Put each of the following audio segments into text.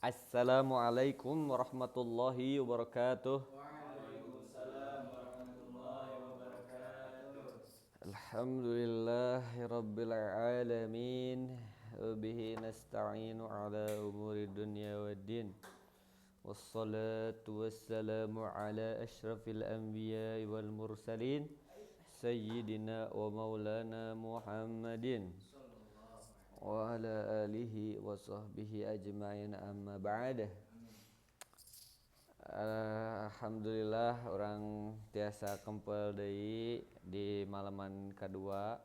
Assalamualaikum warahmatullahi wabarakatuh. Waalaikumsalam warahmatullahi wabarakatuh. Alhamdulillahi rabbil alamin. Bihi nasta'inu ala umuri dunya waddin. Wassalatu wassalamu ala asyrafil anbiya'i wal mursalin sayyidina wa maulana Muhammadin wa ala alihi wa sahbihi ajma'in, amma ba'd. Alhamdulillah orang tiasa kempel deui di malaman kedua.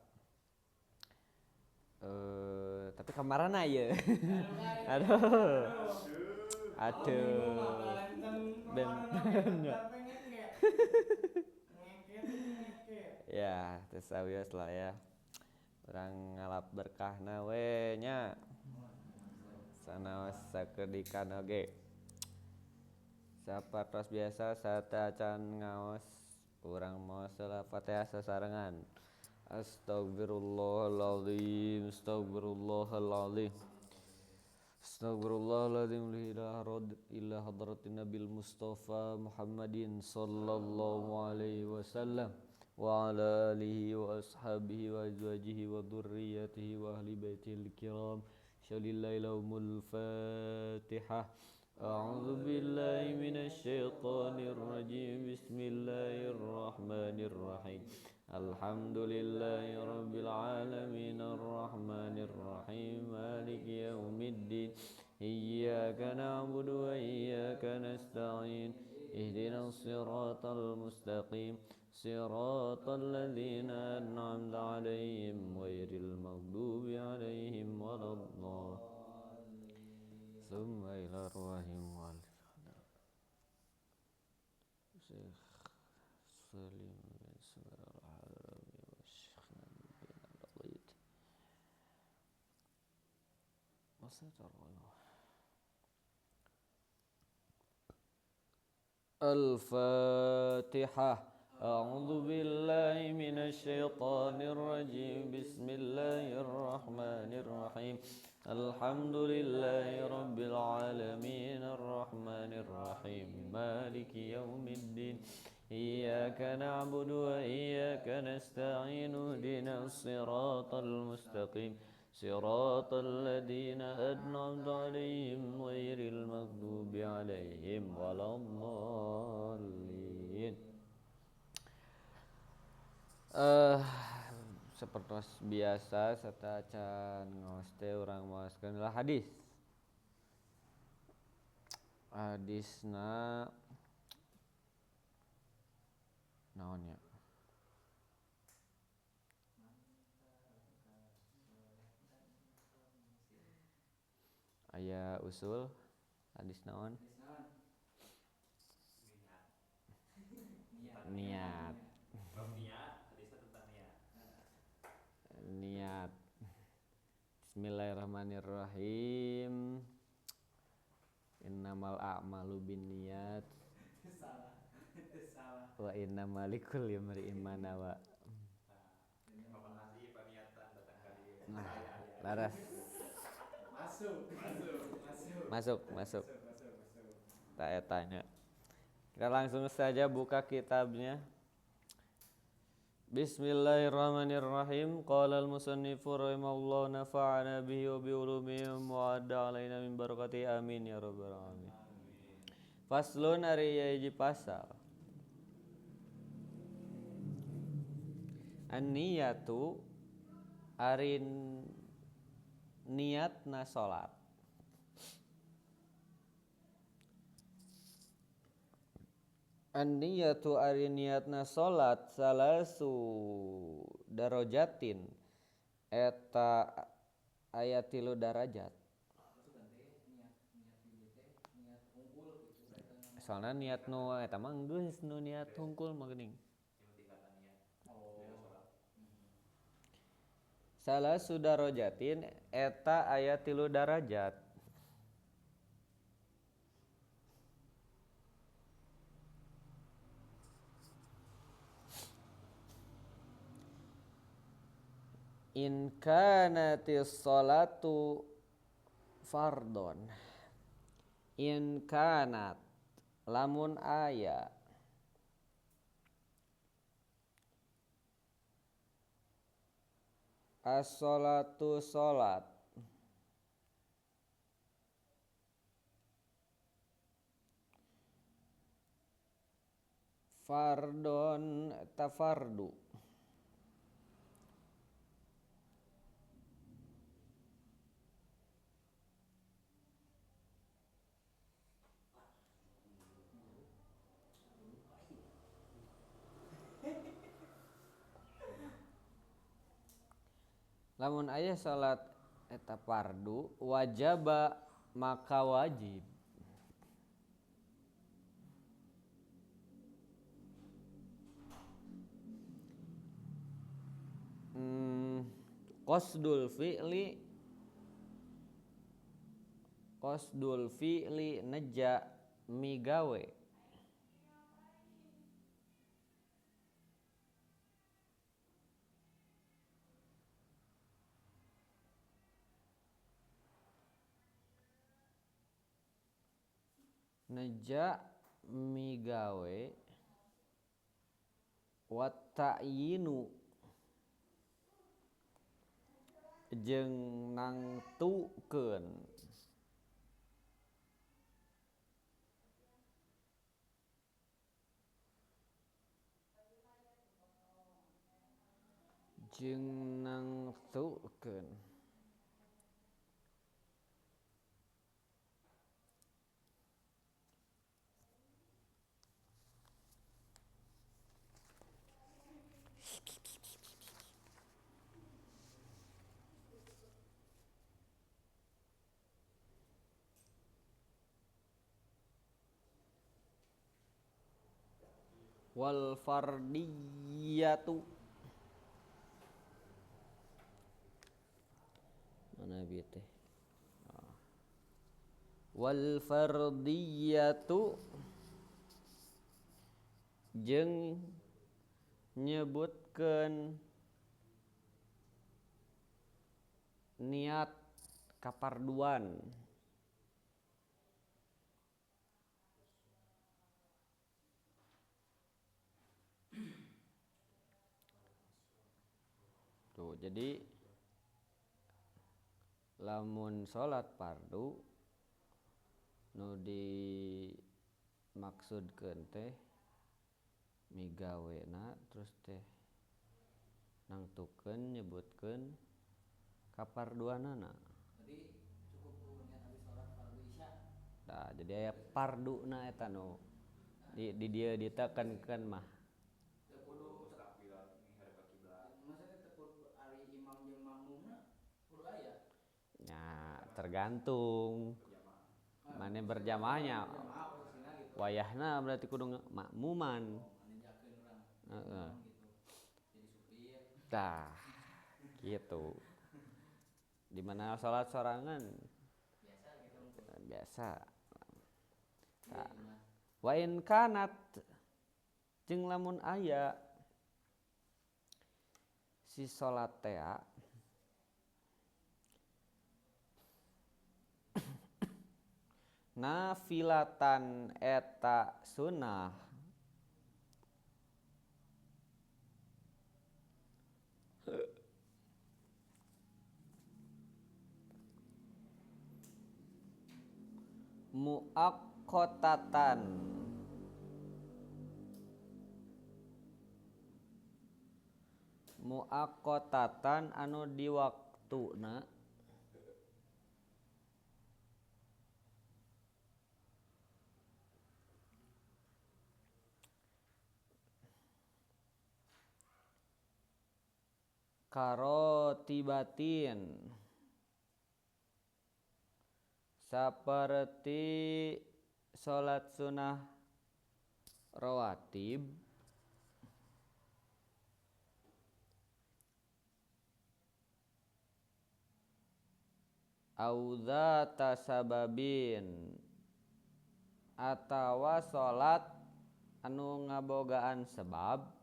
Tapi kamarana ieu. Aduh. Aduh. Ben. Ya, teu sawios lah ya. Urang ngalap berkahna we nya. Sanaos sakedikan oge. Sapertos biasa sateuacan ngaos urang maos Fatihah sasarengan. Astagfirullahaladzim, astagfirullahaladzim. Astagfirullahaladzim li ila hadratin Nabil Mustafa Muhammadin sallallahu alaihi wasallam wa ala alihi wa ashabihi wa azwajihi wa dzurriyyatihi wa ahli baitihil kiram. Syalillahi lahumul Fatihah. A'udzu billahi minasy syaithanir rajim. Bismillahirrahmanirrahim. Alhamdulillahi rabbil alamin arrahmanir rahim maliki yaumiddin. Iyyaka na'budu wa iyyaka nasta'in. Ihdinas siratal mustaqim. Siratal ladzina an'amta 'alaihim ghairil maghdubi 'alaihim waladdallin. Tsumma ila arwahihim wal Syekh Salim bin Samir al-Harami wa Syekh Nabi bin Al-Lid Al-Fatihah. A'udzu billahi minasy syaithanir rajim. Bismillahirrahmanirrahim. Alhamdulillahi rabbil alamin arrahmanir rahim maliki yaumiddin. Iyyaka na'budu wa iyyaka nasta'in. Ihdinas siratal mustaqim. Siratal ladzina an'amta 'alaihim ghairil maghdubi 'alaihim waladdallin. Seperti biasa sateuacan ngaos teh urang maoskeun lah hadis. Hadisna naon nya? Aya usul hadis naon? Niat. Niat. Bismillahirrahmanirrahim. Innamal a'malu binniyat. Salah. Wa innamal likulli imri'in ma nawa. Nah, laras. Masuk. Tak tanya. Kita langsung saja buka kitabnya. Bismillahirrahmanirrahim. Qala al-musannifu rahimahullah nafa'ana bihi wa bi ulumihi wa adda alaina min barakatihi amin ya rabbal alamin. Faslun ari hiji pasal. An-niyatu ari niatna salat. An-niyatu ari niatna salat salasu darajatin eta aya 3 darajat. Soalna niat nu eta mah geus nu niat hungkul mah geuning. Salasu darajatin eta aya 3 darajat. In kanatis salatu fardon. In kanat lamun aya as-sholatu sholat fardon eta fardu lamun aya salat eta fardu wajaba maka wajib qasdul fi'li neja migawe neja migawe wa ta'yinu jeung nangtukeun wal fardiyatu mana bieu teh wal fardiyatu jeung nyebutkeun niat kaparduan. Tuh, jadi lamun salat fardu nu dimaksudkeun teh migawena terus teh nangtukeun nyebutkeun kaparduanana. Jadi cukup ku niat habis salat fardu isya. Nah, jadi aya farduna eta nu di dieu ditekankeun mah. Teu kudu maksudnya teu kudu ari imam jeung makmumna kudu aya. Nya tergantung mane berjamaahnya. Wayahna berarti kudu makmuman. Heeh. Tah, gitu. Di mana salat sorangan biasa gitu. Biasa. Tah. Wa in kanat jeung lamun aya si salat teh nafilatan eta sunnah muaqqatatan muaqqatatan anu diwaktuna karotibatin saperti salat sunah rawatib au dzata sababin atawa salat anu ngabogaan sebab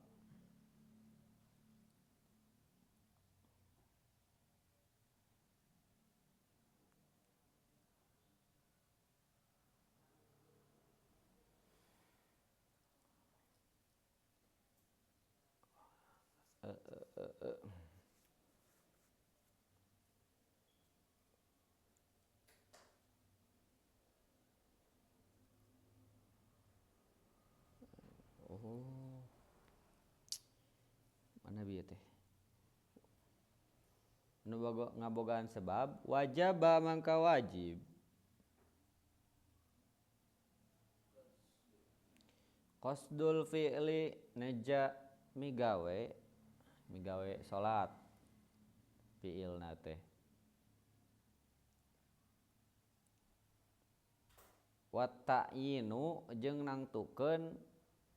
Oh. Mana bieu teh? Nu ngabogaan sebab wajaba mangka wajib. Qasdul fi'li neja migawe salat fi'ilna teh. Wa ta'yinu jeung nangtukeun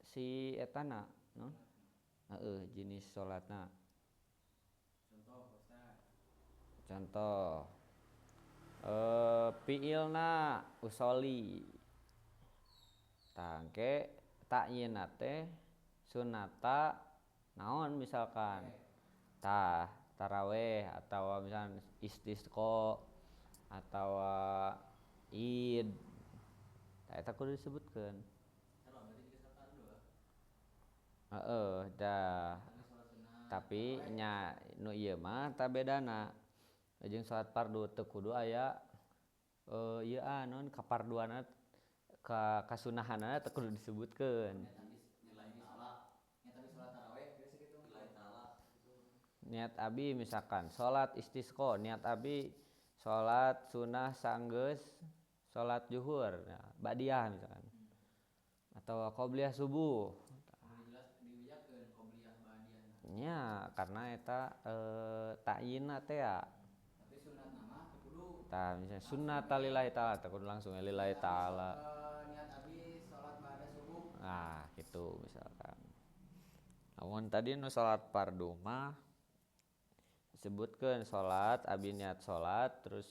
si etana no? Heeh, jenis salatna. Contoh Ustaz. Contoh fi'ilna usoli. Tangke ta'yinna teh sunata naon misalkan tah taraweh atawa misalkan istisqa atawa id. Tah eta kudu disebutkeun. Heeh, dah. Tapi nya nu ieu mah tah bedana jeung salat fardu teu kudu aya ieu naon kaparduanna ka kasunahanna teu kudu disebutkeun. Niat abi misalkan salat istisqa, niat abi salat sunah sanggeus salat zuhur, nah, ba'diyah misalkan. Atau qobliyah subuh. Nya karena eta ta'yinna teh ya. Tapi sunatna mah teu kudu. Tah misalnya sunnata lillahi ta'ala teu kudu langsung lillahi ta'ala. Niat abi salat ba'da subuh. Nah, gitu misalkan. Namun tadi nu salat fardu mah disebutkeun salat abi niat salat terus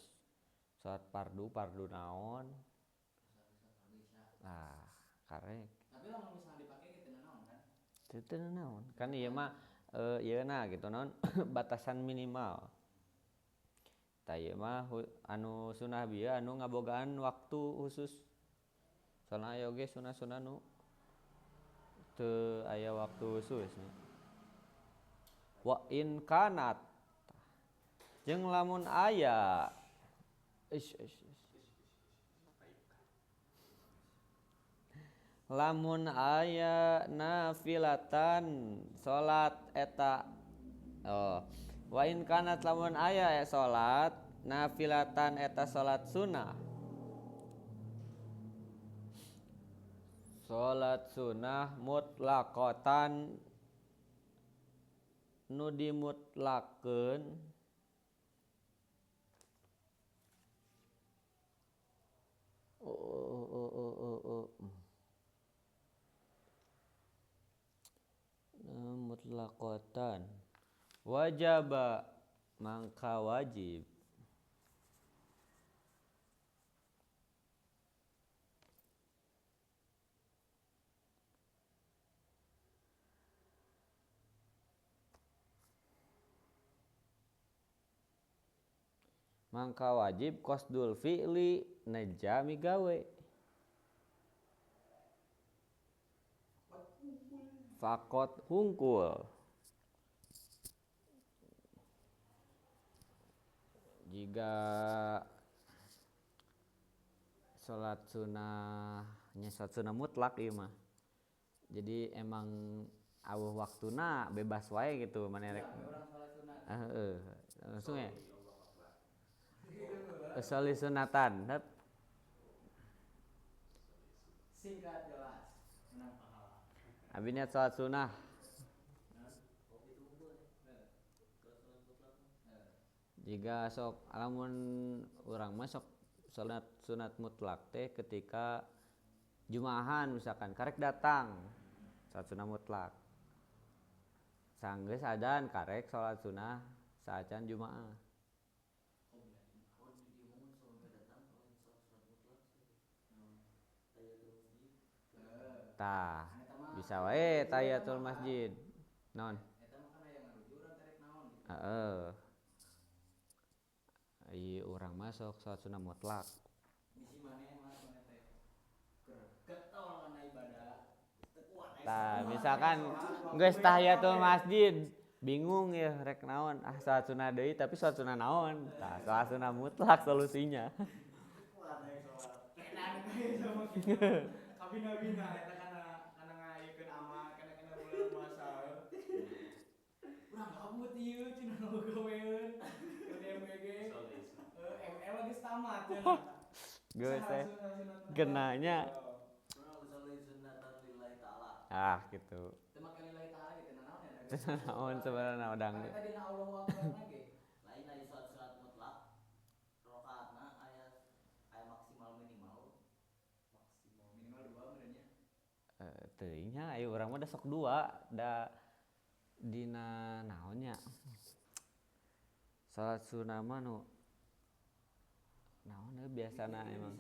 salat fardu naon. Nah, karek. Tapi lamun misalnya dipake ge teu naon kan? Teu naon. Kan ieu mah ieu na gitu naon batasan minimal. Tah ieu mah anu sunah bieu anu ngabogaan waktu khusus. Soalna aya oge sunah-sunah nu teu aya waktu khusus nya. Wa in kanat jeung lamun aya lamun aya nafilatan salat eta oh wa in kanat lamun aya salat nafilatan eta salat sunah mutlaqatan nu dimutlakeun mutlaqatan wajaba mangka wajib qasdul fi'li neja migawe fakot hungkul. Jika salat sunahnya salat sunah mutlak ieu mah. Jadi emang aweuh waktuna bebas wae gitu maneh rek. Heeh, langsung ya. Usoli sunatan. Singkat jelas, menang pahala. Abi niat salat sunah. Jika sok lamun urang mah sok salat sunat mutlak teh ketika jumaahan misalkan karek datang salat sunah mutlak. Sanggeus adan karek salat sunah saacan jumaah. Tah, bisa wae tahiyatul masjid. Naon? Eta mah kan aya ngarujuran tarek naon gitu. Heeh. Ieu urang mah sok salat sunah mutlak. Bisi maneh mah maneh teh keur getol kana ibadah. Teu kuat Tah, misalkan geus tahiyatul masjid, Bingung ya rek naon, ah salat sunah deui tapi salat sunah naon? Tah salat sunah mutlak solusinya. Kabina-bina eta kana ngayekeun amal kana bulan puasa. Urang gabut ieu cenah gaweun. UMBG. ML geus tamat cenah. Geus teh. Genanya. Ah gitu. Teu make lillahi ta'ala gitu naon ya. Naon sebenarnya udang. Tadi na Allahu Akbar ge. Lain ari salat mutlak rakaatna aya maksimal minimal. Maksimal minimal 2 meureun nya. Teuing nya aya urang mah da sok 2 da dina naon nya. Salat sunah mah nu naon we biasana emang.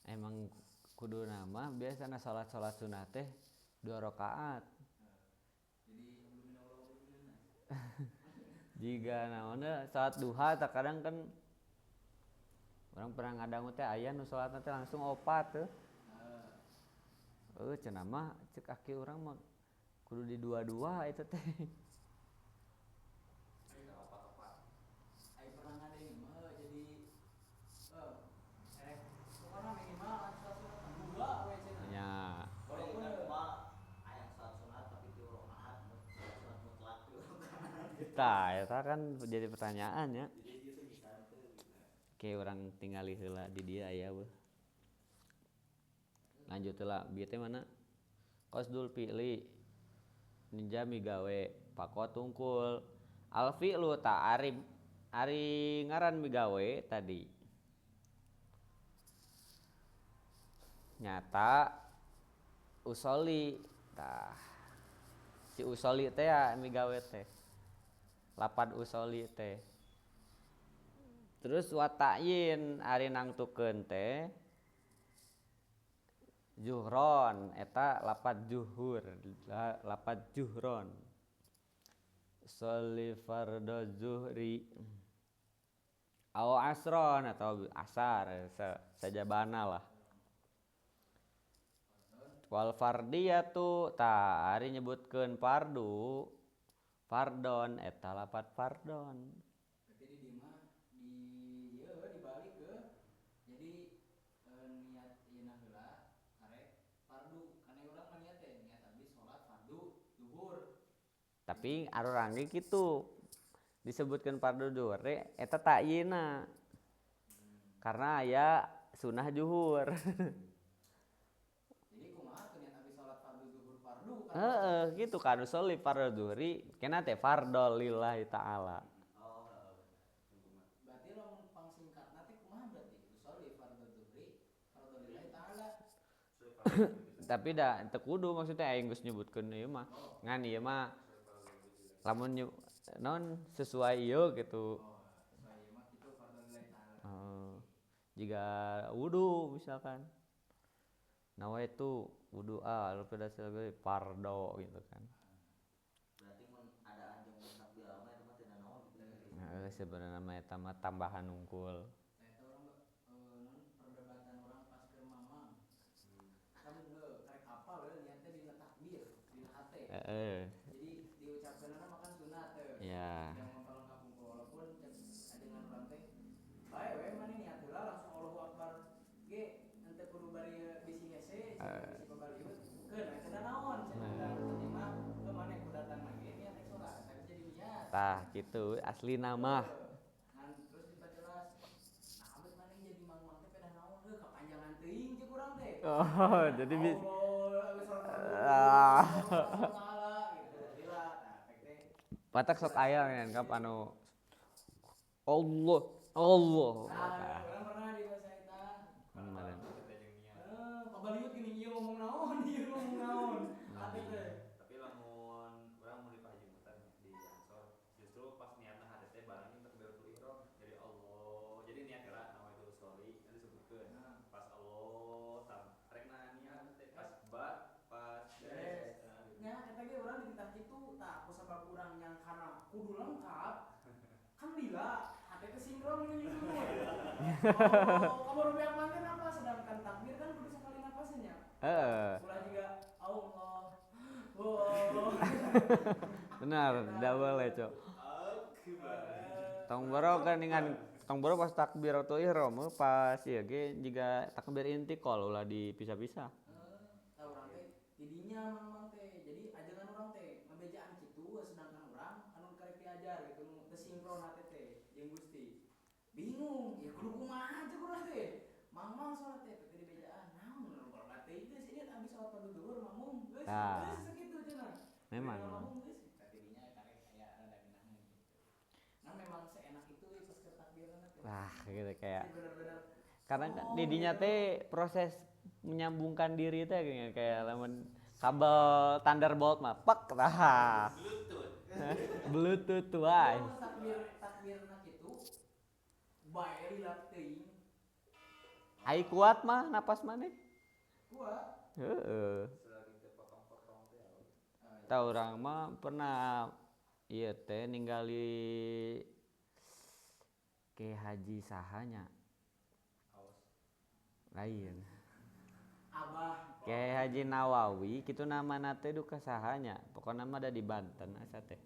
Emang kudu nama biasana salat-salat sunah teh 2 rakaat. Jika naon salat duha tak kadang kan orang pernah ngadangu teh aya nu salatna teh langsung 4 teh. Cenah mah cek aki urang mah kudu di 2-2 eta teh. Ai pernah ngadeng mah jadi erek pokona minimal salat sunat 2 we cenah. Nya. Walaupun aya salat sunat tapi 3 rakaat, salat sunat mutlak 3 rakaat. Tah eta kan jadi pertanyaan ya. Oke, urang tingali heula di dieu aya weuh. Lanjut heula, bieu teh mana? Qasdul fi'li ninja migawe pakot tungkul. Al fi'lu ta ari ngaran migawe tadi. Nyata usoli tah. Si usoli teh ya migawe teh. Lapad usoli teh. Terus wa ta'yin ari nangtukeun teh zuhron eta lapad zuhur, lapad zuhron. Sholli fardhu zuhri aw asron atau asar sajabana lah. Wal fardiyatu tah ari nyebutkeun fardu fardon eta lapad fardon. Berarti di dieu mah di ieu dibalik ke jadi niat ieuna heula arek fardu kana urang mah niat teh niat abdi salat fardu zuhur. Tapi arurang ge kitu disebutkeun fardu zuhur teh eta ta'yinna. Karena aya sunah zuhur. Jadi kumaha tuh niat abdi salat fardu zuhur fardu kan? Heeh, gitu kan usolli fardu zuhri kena teh fardhu lillahi ta'ala. Oh, berarti lamun pangsingkatna teh kumaha berarti? Usolli fardu zuhri fardhu lillahi ta'ala. Tapi da teu kudu maksudnya aing geus nyebutkeun ieu mah. Ngan ieu mah lamun non sesuai ieu gitu. Oh, sesuai ieu mah kitu fardhu lillahi ta'ala. Jika wudu misalkan. Nawaitu wudu'a lalu pada sebagai fardo gitu kan. Berarti mun ada anjing takbir mah eta mah teu nanaon gitu. Nah, sebenarnya mah eta mah tambahan unggul. Nah, eta urang non perdebatan urang pas ke mamang. Kan karek apal we niatnya dina takbir, dina hate. Heeh. Jadi diucapkeunana mah kan sunat teh. Ya. Yang memperlengkap unggul walaupun cek ajengan urang teh bae we maneh niat heula langsung Allahu Akbar ge henteu kudu bari bisi hese, bisi pabaliut. Keun we teu naon cenah urang penting mah heuh maneh kudu datang lagi niat rek salat, tapi jadi niat. Tah kitu aslina mah. Ngan terus diperjelas. Nah, abet maneh jadi mang-mang teh pedah naon heuh kapanjangan teuing cek urang teh. Oh, jadi Allah, geus salat fardu, salah gitu. Lila, nah pek teh. Patak sok aya ngan anu Allah, Allah. Nah, urang pernah di bahasa eta. Kemarin. Pabaliut gini ieu ngomong naon, ieu ngomong naon. Hati teh. Tapi lamun urang mun dipahajimutan di Ansor, justru pas niatna hate teh bareng jeung takbiratul ihram. Jadi Allah, jadi niat heula nawaitu usolli nanti disebutkeun. Pas Allah tam rekna niat teh pas ba pas beres. Nya eta ge urang dititah kitu tah kusabab urang nyangkana kudu lengkap. Kan lila hate teh sinkron gini semua. Oh, kamu rupiah manten apa sedangkan takbir kan kudu sekali napasnya. Heeh. Ulah juga Allah. Allah. Benar, double ya, Cok. Tong boro kan dengan tong boro pas takbiratul ihram pas ieu ge jiga takbir intiqal ulah dipisah-pisah. Tah urang teh tidinya mang teh. Jadi ajengan urang teh ngabejaan kitu sedangkan urang anu karek diajar gitu nu teu sinkron hate teh jeung Gusti. Bingung, ya kudu kumaha aja urang teh. Mang-mang salat teh teh dibejaan. Naon nu barudak teh geus ieu abis salat fardu zuhur makmum geus. Geus sakitu cenah. Memang. Makmum geus tah tidinya karek aya rada ngeunaheun gitu. Nah memang seenak itu pas ke takbiran teh. Wah, gitu kayak bener-bener karena kan didinya teh proses menyambungkan diri teh gini, kayak lamun kabel Thunderbolt mah pek tah. Bluetooth. Bluetooth wae. Takbir takbirna kitu bae lilap teuing. Ai kuat mah napas maneh. Kuat. Heeh. Selagi teu potong-potong teh. Tah urang mah pernah ieu teh ninggali Ki Haji sahanya. Awas. Lain. Abah. Kiai Haji Nawawi kitu namana teh duka sahanya. Pokona mah da di Banten asa teh.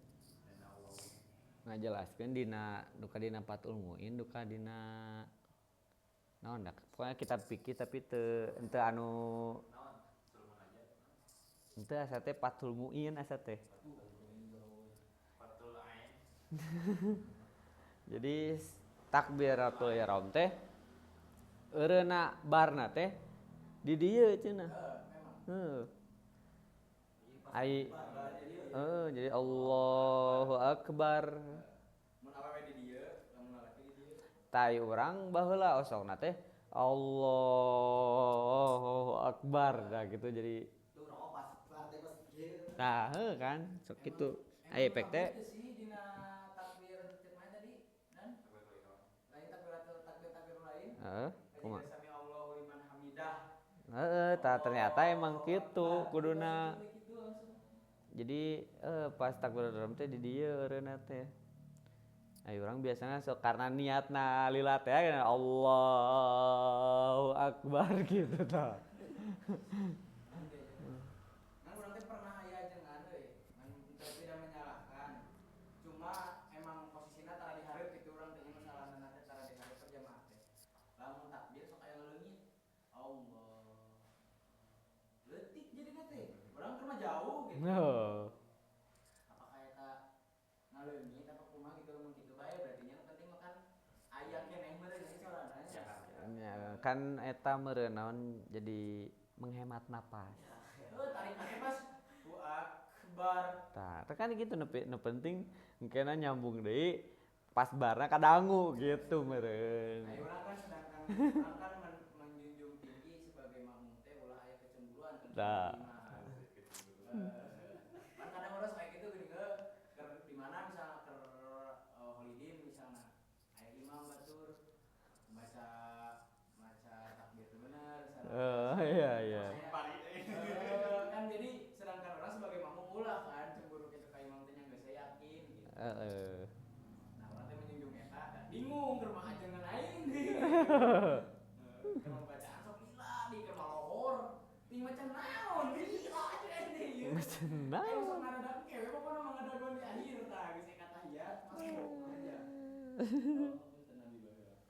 Ngajelaskeun dina duka dina Fathul Muin duka dina naon da pokona kitab fikih tapi teu henteu anu henteu asa teh Fathul Muin asa teh. Fathul Ain. Jadi takbiratul ihram teh eureuna barna teh di dieu cenah. Heeh. Ai heeh jadi Allahu Akbar. Mun awewe di dieu, lamun lalaki di dieu. Tai urang baheula osokna teh Allahu Akbar nah gitu jadi nah heuh kan sok kitu. Ai efek teh sih dina takbir cek mana tadi? Dan lain takbiratul takbir lain. Heeh, kumaha? Sami Allahu liman hamidah. Heeh, tah ternyata emang kitu kuduna. Jadi pas takbiratul ihram teh di dieu eureunna teh. Ayo urang biasanya sok karena niatna lila teh kan Allahu Akbar gitu tah. Kan urang teh pernah aya ajengan euy, ngan tidak menyalahkan. Cuma emang posisina tara dihareup kitu urang teh masalahna teh tara dihareup jamaah teh. Lamun takbir sok aya ngaleungit. Allah. Leutik jadina teh. Urang keur mah jauh gitu. Heeh. Apakah eta ngaleungit apa kumaha gitu lamun kitu bae berarti nya penting mah kan aya keneh meureun sorana nya. Ya, kan eta meureun naon jadi menghemat napas. Heuh tarik pas ku akbar. Tah, teh kan gitu nu penting engkena nyambung deui pas barna kadangu gitu meureun. Ayo urang kan sedangkan urang kan menjunjung tinggi sebagai makmum teh ulah aya kecemburuan kan. Tah. Kan kadang urang kayak gitu geuning keur di mana misalnya keur holiday misalnya aya imam batur baca maca takbir teu bener. Iya iya. Kan jadi sedangkan orang sebagai makmum ulah kan cemburu gitu ka imam teh nya geus yakin gitu. Heeh. Nah, urang teh menjunjung eta bingung keur mah ajengan aing. Keur bacaan sok lila di keur lohor. Ting macan naon lila aja teh ieu. Macan naon. Ayo sok ngadadak kewe pokona mah ngadagon di akhir tah geus eka tahiyat masuk aja. Punten abi baheula.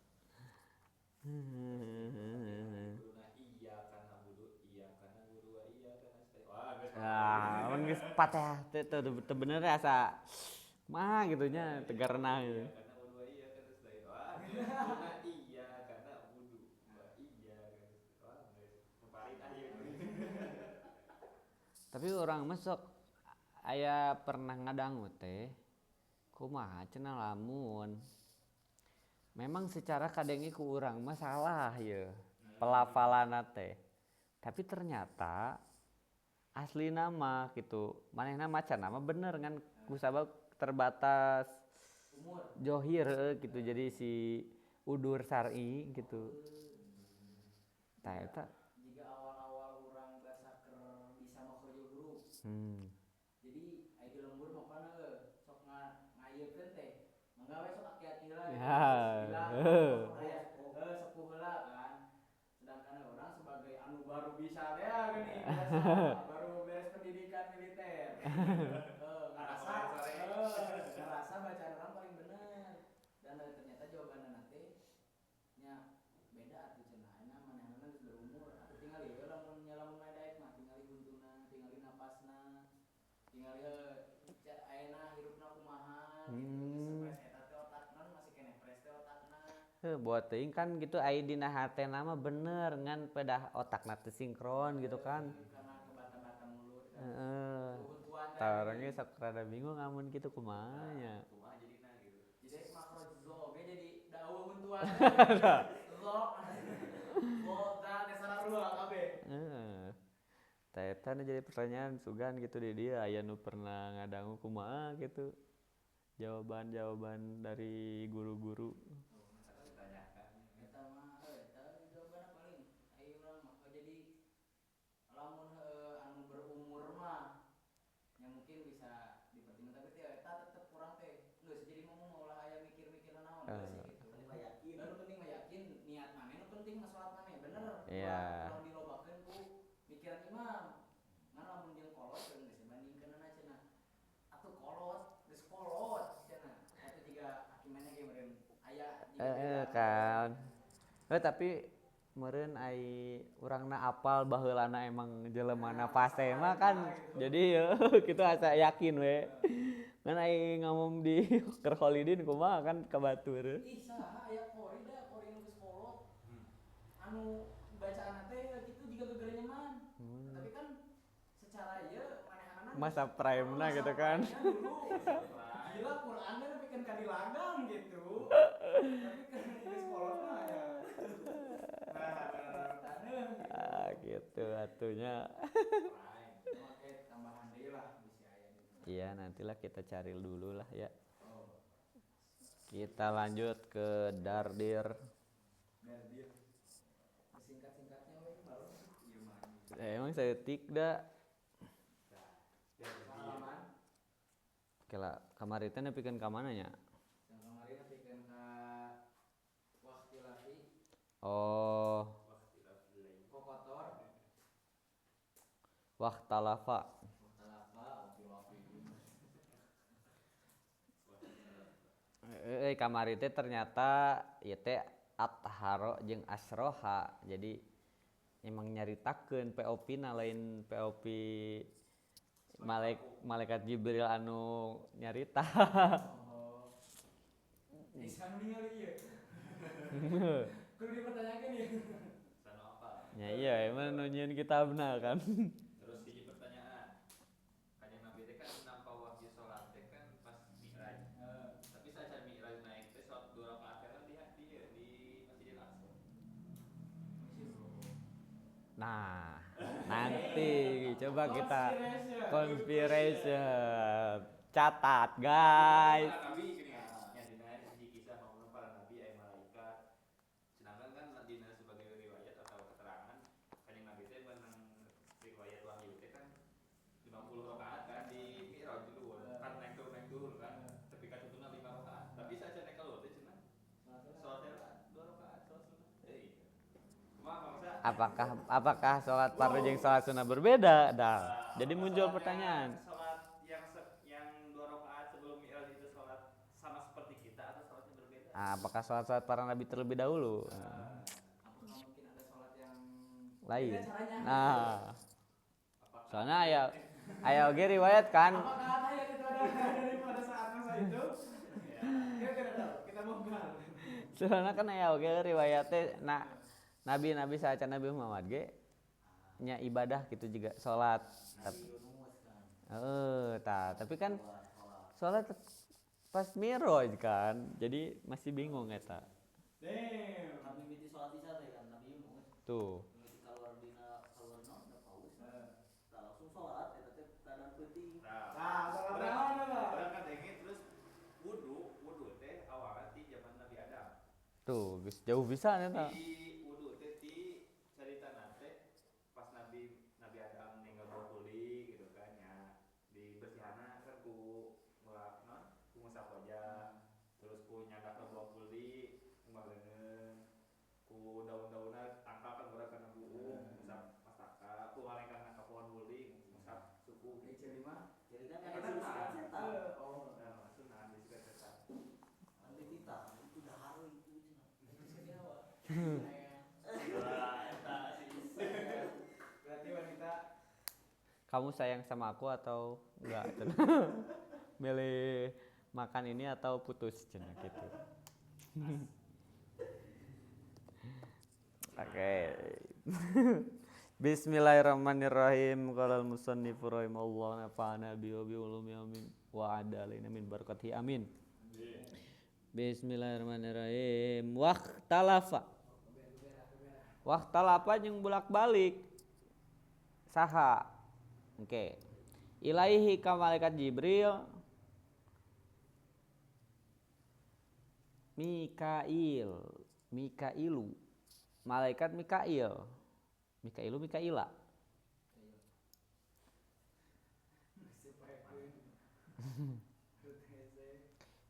Ah, mun geus pateh teh teu bener asa mah gitu nya tegarna gitu. Tapi urang mah sok aya pernah ngadangu teh kumaha cenah lamun memang secara kadenge ku urang mah salah ye pelafalanna teh. Tapi ternyata asli nama gitu manehna maca nama bener ngan kusabab terbatas umur johir gitu jadi si udur syar'i gitu. Tah eta jika awal-awal urang bahasa keur bisa makhrijul huruf. Jadi aya di lembur mah kana sok ngayekeun teh mangga we sok aki-aki heula gitu. Aya sepuh heula kan. Sedangkan orang sebagai anu baru bisa teh geuning biasa baru beres pendidikan militer. Tinggal ayeuna hirupna kumaha gitu. Geus eta teh otakna masih keneh fresh teh otakna. Heuh, buat teuing kan gitu aya dina hatena mah bener ngan pedah otakna teu sinkron gitu kan. Karena kebata-bata mulut kan. Heeh. Keuntuan teh. Tah orangnya sok rada bingung amun kitu kumaha nya. Kumaha jadina gitu. Jadi makro zo oge jadi da eueuh huntuan. Zo. Zo da teh sarua kabeh. Heeh. Tah eta nu jadi pertanyaan sugan gitu di dia aya nu pernah ngadangu kumaha gitu. Jawaban-jawaban dari guru-guru. Ditanyakan. Eta mah eta jawabanna paling aya urang mah jadi lamun anu berumur mah yang mungkin bisa dipertimbangkan tapi teh eta tetep kurang teh geus jadi mau ulah aya mikir-mikir naon geus gitu. Penting mah yakin. Nu penting mah yakin niat maneh nu penting mah salat maneh bener. Iya. Ulah dilobakeun ku mikiran imam. Ngan lamun jeung kolot geus dibandingkeunana cenah. Atuh kolot geus kolot cenah. Atuh jiga hakim maneh ge meureun aya jiga Heeh beda. kan. Tapi meureun ai urangna apal baheulana emang jelemana fase mah kan jadi kitu asa yakin we. Ngan ai ngomong di keur Kholidin kumaha kan ka batur. Ih saha aya kori da kori nu geus kolot. Anu bacaanna teh kitu jiga gegerenyeman. Tapi kan secara ieu manehanana Masa prime-na masa gitu kan. prime-na dulu. Gila Qur'anna nepikeun ka dilagang gitu. Tapi kan geus kolot mah ya. Nah, taneuh gitu. Ah gitu atunya. Prime. Oke, tambahan deui lah bisi aya di. Iya, nantilah kita cari dulu lah ya. Oh, Kita lanjut ke Dardir. Dardir. Singkat-singkatnya we baru ieu mah. Emang saeutik da. Pengalaman Kela kamari teh nepikeun ka mana nya? yang kemarin nepikeun ka Waqtilafi Oh, kokotor waktalafa. Waktalafa Waqtilafi. Kamari teh ternyata ieu teh atharo jeung asroha. Jadi emang nyaritakeun POP na lain POP malaikat Jibril anu nyarita. Oh. Anu ningali ieu. Kudu dipertanyakeun ieu. Sano apa? Ya iya emang nu nyieun kitabna kan. Terus hiji pertanyaan. Kanjeng Nabi teh kan nampa wahyu salat teh kan pas Mi'raj. Tapi saat Mi'raj naik teh salat 2 rakaat teh di Masjidil Aqsa. Nah, nanti coba kita conspiration. Catat, guys. Para nabi gini ya dina hiji kisah maupun para nabi aya malaikat. Sedangkan kan dina sebagai riwayat atau keterangan kanjeng Nabi teh menang riwayat wahyu teh kan 50 rakaat kan di Mi'raj dulu kan naik turun kan. Tapi katutuna 5 rakaat. Tapi saat naik keluar teh cenah salat teh 2 rakaat salat sunnah. Euy. Kumaha bangsa? Apakah sholat fardu jeung sholat sunnah berbeda? Dah. Jadi muncul pertanyaan. Salat yang 2 rakaat sebelum Mi'raj itu salat sama seperti kita atau salatnya berbeda? Apakah sholat-sholat para nabi terlebih dahulu? Apakah mungkin ada sholat yang Lain. beda caranya? Nah, soalnya aya oge riwayat kan. Apakah ayat itu ada daripada saat masa itu? Kita tidak tahu, kita bongkar. Soalnya kan aya oge riwayatnya nah nabi-nabi saat Nabi Muhammad ge nya ibadah gitu juga sholat. Nabi Yunus kan. Tah, tapi kan sholat pas Mi'raj kan. Jadi masih bingung eta. Damn. Kami mimiti sholat isya teh kan Nabi Yunus. Tuh. Mimiti keluar dina keluar naon da paus. Tah langsung sholat eta teh keadaan peuting. Nah, Nah, sholat naon eta? Urang kadenge terus wudu teh awalna ti zaman Nabi Adam. Tuh, geus jauh pisan eta. Di wudu teh ti caritana teh pas Nabi Adam ninggal bokuli gitu kan ya. Di bersihana kan ku ngulap naon? Ku ngusap wajah. Terus ku nyandak bokuli, ngumbah leungeun. Ku daun-daunan tangkal kan urang kana buuk, ngusap mastaka, ku ngalengkahna ka pohon buli, ngusap suku. Ai ceuli mah. Jadi kan Ya, ada kan, sikat setan. Oh. Nah, sunnah di sikat setan. Kan dititah itu dahar itu cenah. Itu sih Hawa. Kamu sayang sama aku atau enggak cenah. Milih makan ini atau putus cenah gitu. Oke. Bismillahirrahmanirrahim. Qala al-musannifu rahimahullah nafa'ana bi wa bi ulumi amin wa adalina min barakatihi amin. Bismillahirrahmanirrahim. Waqtalafa. Waqtalafa jeung bolak-balik. Saha? Oke. Ilaihi ka malaikat Jibril. Mikail, Mikailu. Malaikat Mikail. Mikailu Mikaila.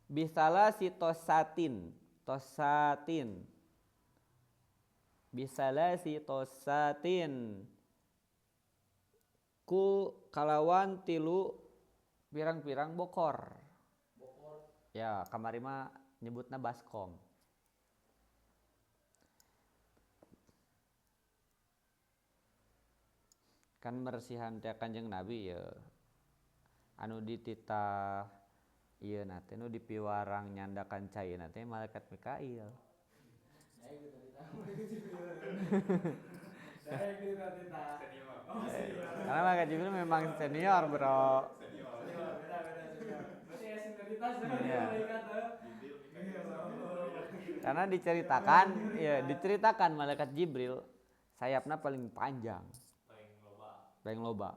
Bisalah si tosatin, tosatin. Bisalah si tosatin. Ku kalawan tilu pirang-pirang bokor. Bokor. Ya, kamari mah nyebutna baskom. Kan mersihan teh Kanjeng Nabi ya. Anu dititah ieu na teh nu dipiwarang nyandakan caina teh malaikat Mikail. Karena malaikat Jibril memang senior, bro. Iya. Karena diceritakan, ya diceritakan malaikat Jibril sayapna paling panjang. Paling loba.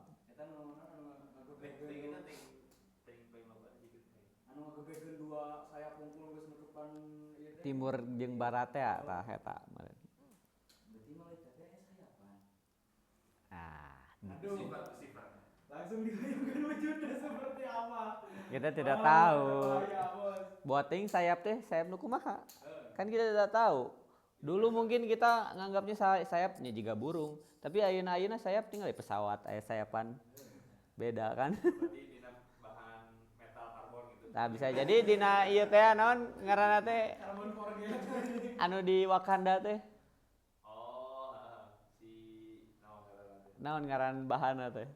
Timur jeung barat teh tah eta. Ah, aduh. Langsung dibayangkan wujudnya seperti apa. Kita tidak tahu. Buating sayap teh sayap nu kumaha? Kan kita tidak tahu. Dulu mungkin kita nganggapnya sayapnya juga burung, tapi ayeuna-ayeuna sayap tinggal di pesawat aya sayapan. Beda kan? Berarti dina bahan metal karbon gitu. Nah, bisa jadi dina ieu teh naon ngaranna teh? Karbon forget. Anu di Wakanda teh. Oh, si naon ngaranna teh? Naon ngaran bahanna teh?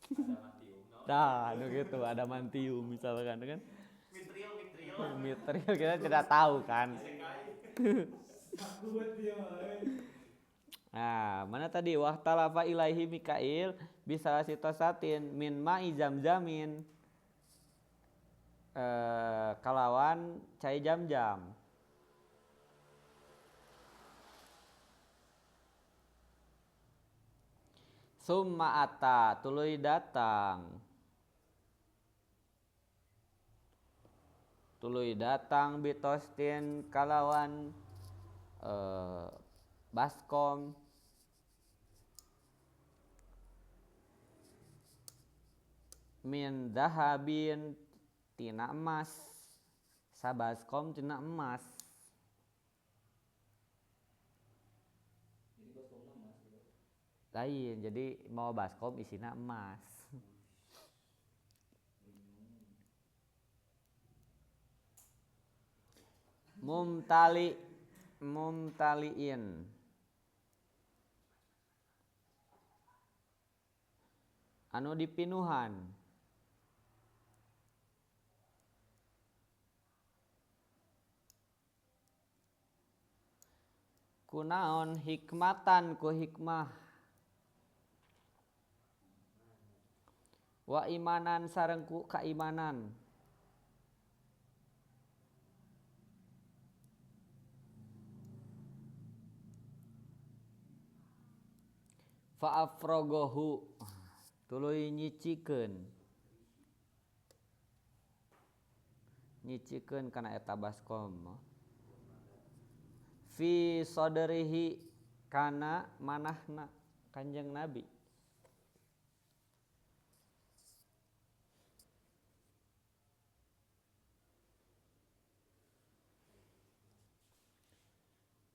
Adamantium. Nah, anu gitu, adamantium misalkan kan. Mitril. Mitril kita tidak tahu kan. Nah, mana tadi wahtalafa ilaihi Mikail bisa sitosatin min ma'i zamzamin kalawan cai jam-jam. Summa ata tuluy datang. Tuluy datang bitostin kalawan baskom min dahabin tina emas, sabaskom tina emas. Jadi baskomna emas gitu. Lain, jadi mau baskom isina emas. Mumtali mumtaliin anu dipinuhan kunaon hikmatan ku hikmah wa imanan sareng ku kaimanan. Fa'afrogohu tuluy nyicikeun nyicikeun kana eta baskom fi sadrihi kana manahna Kanjeng Nabi.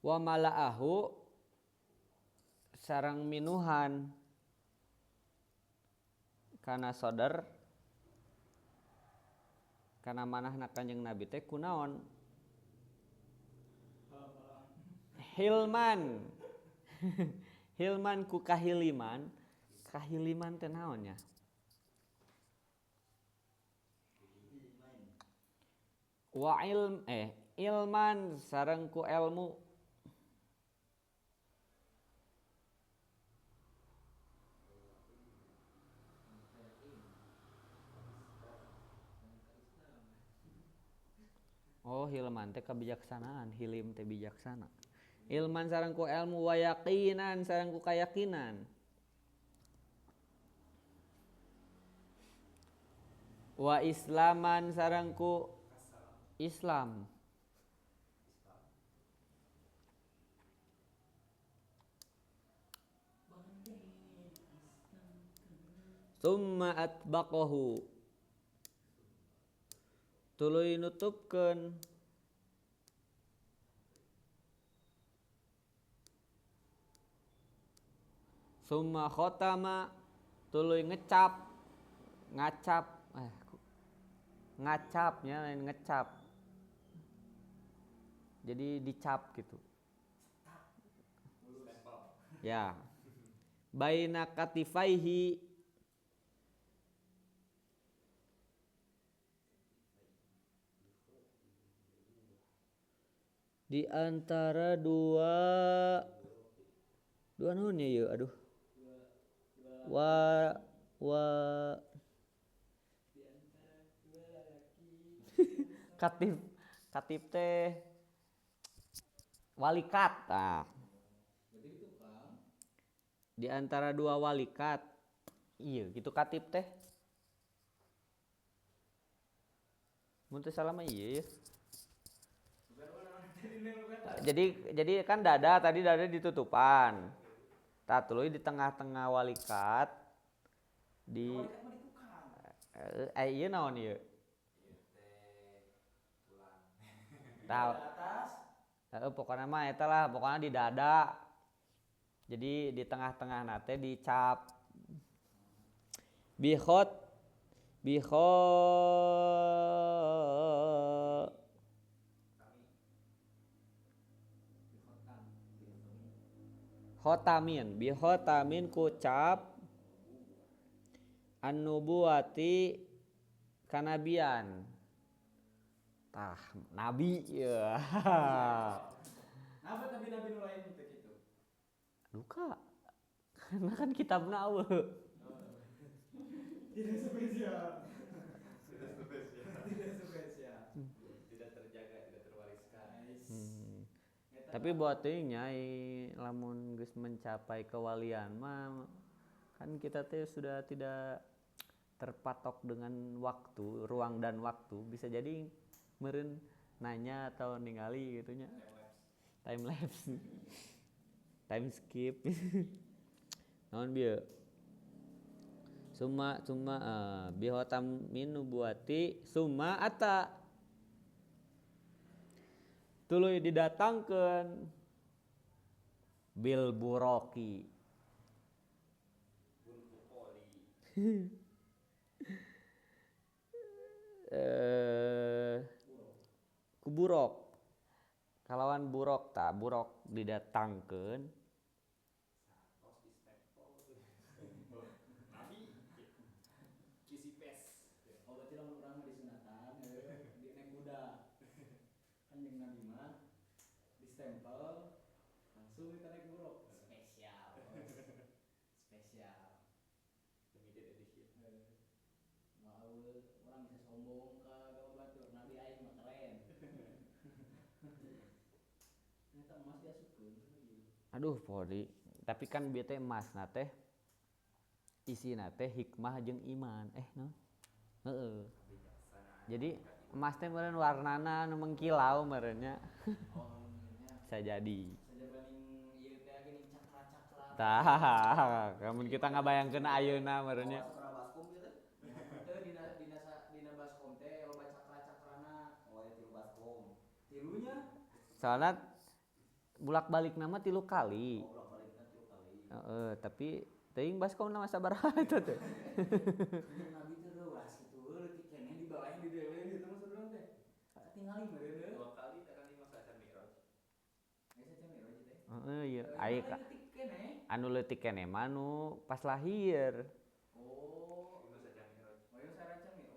Wa mala'ahu sareng minuhan kana sodar kana manahna Kanjeng Nabi teh kunaon hilman hilman ku kahiliman Kahiliman teh naon nya? Wa ilm ilman sareng ku ilmu. Oh, hilman teh kebijaksanaan, hilim teh bijaksana. Ilman sareng ku ilmu wa yaqinan sareng ku kayakinan. Wa islaman sareng ku Islam. Summa atbaqahu tuluy nutupkeun summa khotama tuluy ngecap ngacap ngacapnya lain ngecap jadi dicap gitu ya baina katifaihi di antara dua naon ya ieu aduh wa wa katib katib teh walikat ah. Di antara dua walikat iya gitu katib teh mun teu salah mah iya ya. Jadi kan dada tadi dada ditutupan. Tah tuluy di tengah-tengah walikat di ieu naon ieu? Tah heeh pokona mah eta lah, pokona di dada. Jadi di tengah-tengahna teh dicap bihot bihot khotamin bihotamin kucap an-nubuwati kanabian tah nabi ya. Napa tapi nabi nu lain teh kitu? Duka. Karena kan kitabna eueuh. Tidak spesial. Tidak spesial. Tidak spesial. Tidak terjaga, tidak terwariskan. Tapi buat teuing nya lamun geus mencapai kewalian mah kan kita teh sudah tidak terpatok dengan waktu, ruang dan waktu. Bisa jadi meureun nanya atau ningali gitu nya. Time lapse. Time skip. Naon bieu? Summa summa bihotam min nubuwati summa ata tuluy didatangkeun bil buroki ku burok kalawan burok ta burok didatangkeun stempel langsung kita naik buruk spesial spesial limited edition. Mau orang bisa sombong ke agama batur nabi aing mah keren. Ternyata emas diasupkeun. Aduh podi tapi kan bieu teh emasna teh isina teh hikmah jeung iman no heeh. Jadi emas teh meureun warnana nu mengkilau meureun nya. Bisa jadi. Tah, kamun kita ngabayangkeun ayeuna meureun nya. Teu dina dina baskom teh loba cakra-cakrana. Oh, ya tilu baskom. Tilunya. Soalna bulak-balikna mah 3 kali. Oh, bulak-balikna 3 kali. Heeh, tapi teuing baskomna mah sabaraha eta teh. Nabi teh reuas kitu leutik keneh di bawah di dewe gitu maksud urang teh. Tingali meureun 2 kali teh kan di masa acan Mi'raj. Heeh ieu Anu leutik keneh mah nu pas lahir. Oh.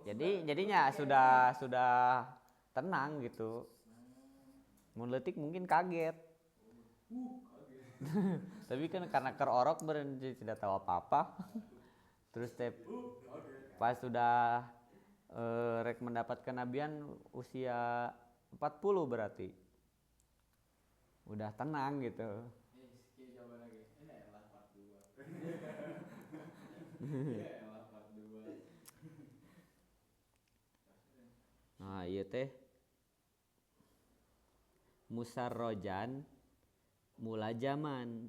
Jadi jadinya sudah tenang gitu. Mun leutik mungkin kaget. Tapi kan karena kerorok berhenti tidak tahu apa-apa. Terus teh pas sudah rek mendapat kenabian usia 40 berarti. Udah tenang gitu. Elah part 2. Ya elah part 2. Nah, ieu teh musarrojan mula zaman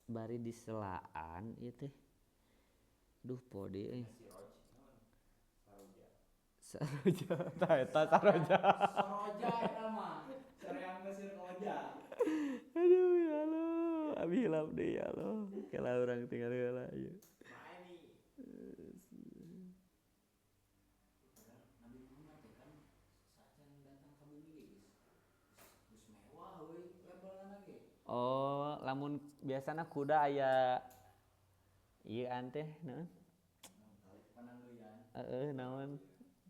bari diselaan ieu teh. Duh pode euy. Saroja. Tah eta saroja. Saroja eta mah. Sareang Mesir koja. Aduh ya Allah, abi hilap deui ya Allah. Kela urang tinggal heula ieu. Nabi Muhammad teh kan saacan datang ka bumi ge geus mewah euy labelna ge. Oh, lamun biasana kuda aya ieu an teh naon? Pananggeyan. Heeh, naon?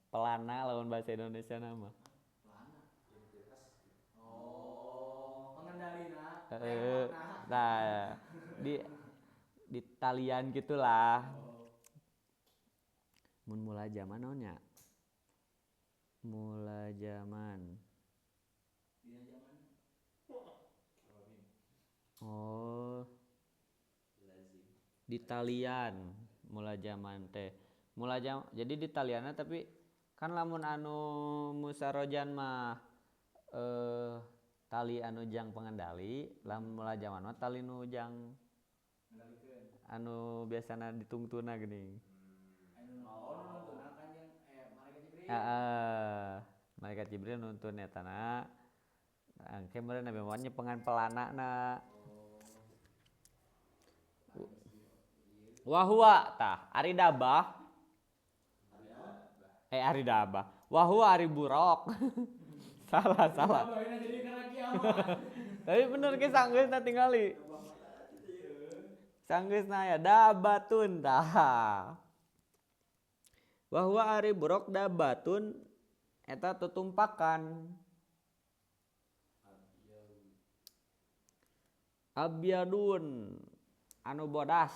Pelana lawan bahasa Indonesia nama. Pelana. Oh, pengendalina. Heeh. Nah, di talian gitulah. Mun mula zaman naon nya? Mula zaman. Dina zaman. Oh. Di talian mula zaman teh. Mula jam, jadi di talianna tapi kan lamun anu musarojan mah tali anu jang pengendali, lamun mula zaman mah tali nu jang anu biasana ditungtuna geuning. Anu nuntuna kan jeung malaikat Jibril. Heeh. Malaikat Jibril nuntun eta na. Engke meureun Nabi Muhammad nyepengan pelanana. Wahua tah ari dabah. Ari dabah. Wahua ari buruk. Salah. Tapi bener ke sanggeusna tingali. Sanggeusna aya dabatun tah. Wahua ari buruk dabatun eta tutumpakan. Abyadun anu bodas.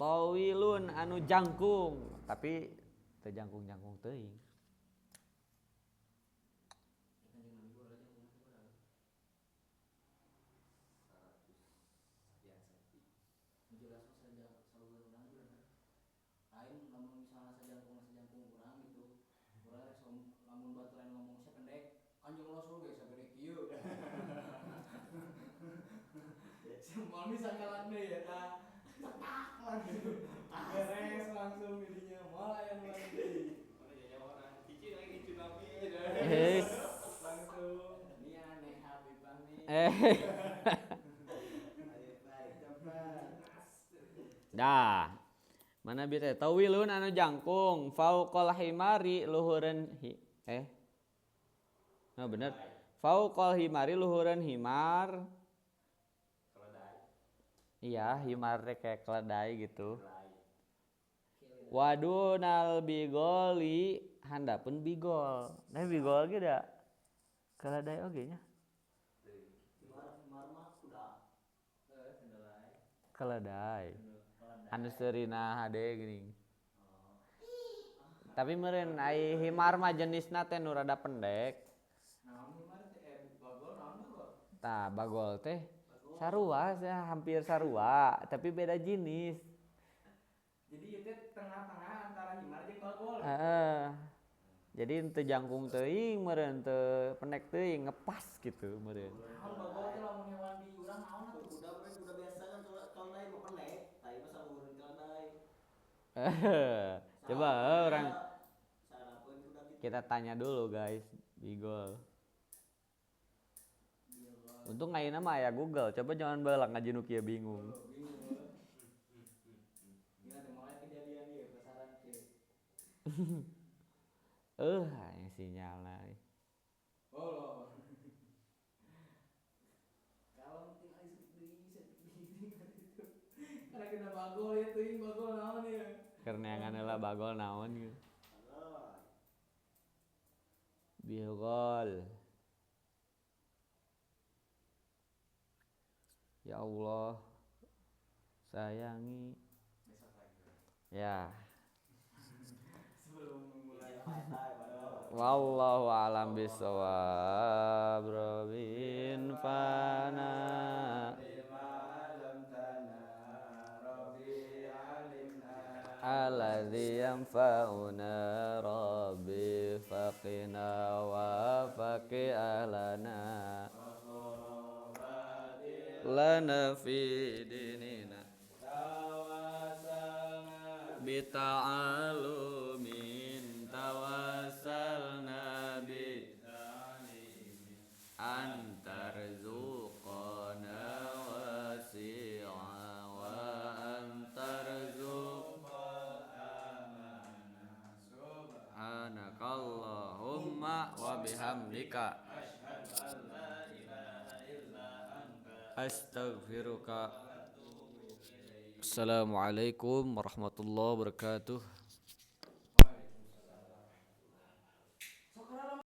Tawilun anu jangkung, tapi teu jangkung-jangkung teuing. Jelas mah saja urang bener. Lain lamun misalna sajangkung urang gitu. Urang rek lamun baturan ngomong sia pendek, Kanjeng Rasul ge sagede kieu. Semua bisa nyalan deui eta. Cetak langsung. Beres langsung jadinya moal aya nu lain deui. Langsung ini aneh Habib Fahmi. Dah. Mana bi teh tawilun anu jangkung fauqal himari luhureun Nah bener. Fauqal himari luhureun himar. Iya, himar teh kayak keledai gitu. Wadunal bigoli handapeun bigol. Nah bigol ge da keledai oge nya. Himar mah kuda. Keledai. Anu seurina hade geuning. Tapi meureun ai himar mah jenisna teh nu rada pendek. Naon himar teh bagol naon bagol? Tah bagol teh sarua ya, hampir sarua, tapi beda jenis. Jadi itu tengah-tengah antara himar jeung bagol. Heeh. Jadi teu jangkung teuing meureun teu pendek teuing ngepas gitu meureun. Naon bagol teh lamun hewan di urang naon atuh? Kuda we kuda biasa kan keledai mah pendek, tai mah saluhureun keledai. Coba orang Sarapeun kuda gitu. Kita tanya dulu guys, bigol. Untung ayeuna mah aya Google, coba jangan baheula ngaji nu kieu bingung. Sinyalna. Oh. Kalau tinggal di karena kita bagol ya teuing bagol naon ya. Keur neangan heula bagol naon gitu. Bihgol. Ya Allah, sayangi. Ya. Sebelum mulai. Wallahu a'lam bishawab. Robin fana. Alladzi yanfa'una rabbi faqina wa faqi ahlana lana fi dinina bita'alumin tawassalna bi antarzuqana wasi'a wa antarzuqana subhanakallahumma wa bihamdika astaghfiruka. Assalamualaikum warahmatullahi wabarakatuh.